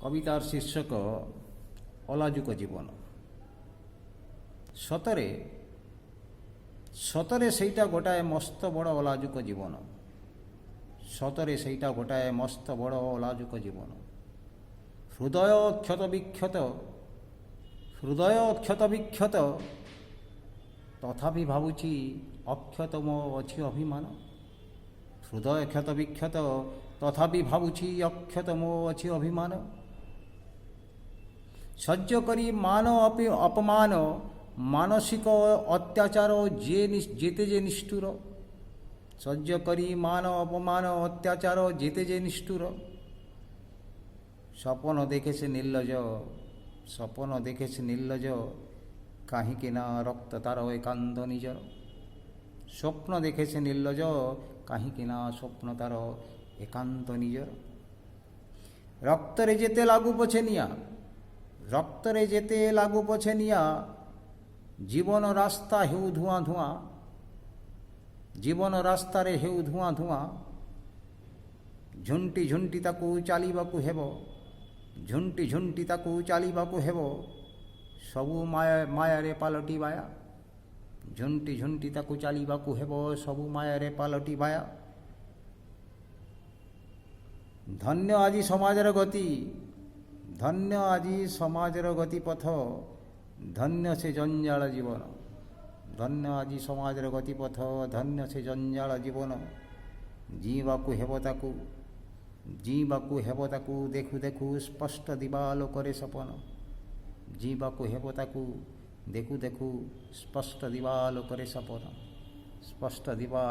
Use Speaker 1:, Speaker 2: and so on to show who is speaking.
Speaker 1: କବିତାର ଶୀର୍ଷକ ଅଲାଜୁକ ଜୀବନ। ସତରେ ସତରେ ସେଇଟା ଗୋଟାଏ ମସ୍ତ ବଡ଼ ଅଲାଜୁକ ଜୀବନ। ସତରେ ସେଇଟା ଗୋଟାଏ ମସ୍ତ ବଡ଼ ଅଲାଜୁକ ଜୀବନ। ହୃଦୟ କ୍ଷତ ବିକ୍ଷତ, ହୃଦୟ କ୍ଷତ ବିକ୍ଷତ, ତଥାପି ଭାବୁଛି ଅକ୍ଷତ ମୋ ଅଛି ଅଭିମାନ। ହୃଦୟ କ୍ଷତ ବିକ୍ଷତ, ତଥାପି ଭାବୁଛି ଅକ୍ଷତ ମୋ ଅଛି ଅଭିମାନ। ସହ୍ୟ କରି ମାନ ଅପମାନ, ମାନସିକ ଅତ୍ୟାଚାର ଯେତେ ଯେ ନିଷ୍ଠୁର। ସହ୍ୟ କରି ମାନ ଅପମାନ ଅତ୍ୟାଚାର ଯେତେ ଯେ ନିଷ୍ଠୁର। ସପନ ଦେଖେ ସେ ନିର୍ଲଜ, ସପନ ଦେଖେ ସେ ନିର୍ଲଜ, କାହିଁକି ନା ରକ୍ତ ତାର ଏକାନ୍ତ ନିଜର। ସ୍ୱପ୍ନ ଦେଖେ ସେ ନିର୍ଲଜ, କାହିଁକି ନା ସ୍ୱପ୍ନ ତାର ଏକାନ୍ତ ନିଜର। ରକ୍ତରେ ଯେତେ ଲାଗୁ ପଛେ ନିଆଁ, ରକ୍ତରେ ଯେତେ ଲାଗୁ ପଛେ ନିଆଁ, ଜୀବନ ରାସ୍ତା ହେଉ ଧୂଆଁ ଧୂଆଁ, ଜୀବନ ରାସ୍ତାରେ ହେଉ ଧୂଆଁ ଧୂଆଁ, ଝୁଣ୍ଟି ଝୁଣ୍ଟି ତାକୁ ଚାଲିବାକୁ ହେବ, ଝୁଣ୍ଟି ଝୁଣ୍ଟି ତାକୁ ଚାଲିବାକୁ ହେବ, ସବୁ ମାୟା ମାୟାରେ ପାଲଟି ବାୟା। ଝୁଣ୍ଟି ଝୁଣ୍ଟି ତାକୁ ଚାଲିବାକୁ ହେବ, ସବୁ ମାୟାରେ ପାଲଟି ବାୟା। ଧନ୍ୟ ଆଜି ସମାଜର ଗତି, ଧନ୍ୟ ଆଜି ସମାଜର ଗତିପଥ, ଧନ୍ୟ ସେ ଜଞ୍ଜାଳ ଜୀବନ। ଧନ୍ୟ ଆଜି ସମାଜର ଗତିପଥ, ଧନ୍ୟ ସେ ଜଞ୍ଜାଳ ଜୀବନ। ଜିଇଁବାକୁ ହେବ ତାକୁ, ଜିଇଁବାକୁ ହେବ ତାକୁ ଦେଖୁ ଦେଖୁ ସ୍ପଷ୍ଟ ଦିବାଲୋକରେ ସପନ। ଜିଇଁବାକୁ ହେବ ତାକୁ ଦେଖୁ ଦେଖୁ ସ୍ପଷ୍ଟ ଦିବାଲୋକରେ ସପନ, ସ୍ପଷ୍ଟ ଦିବା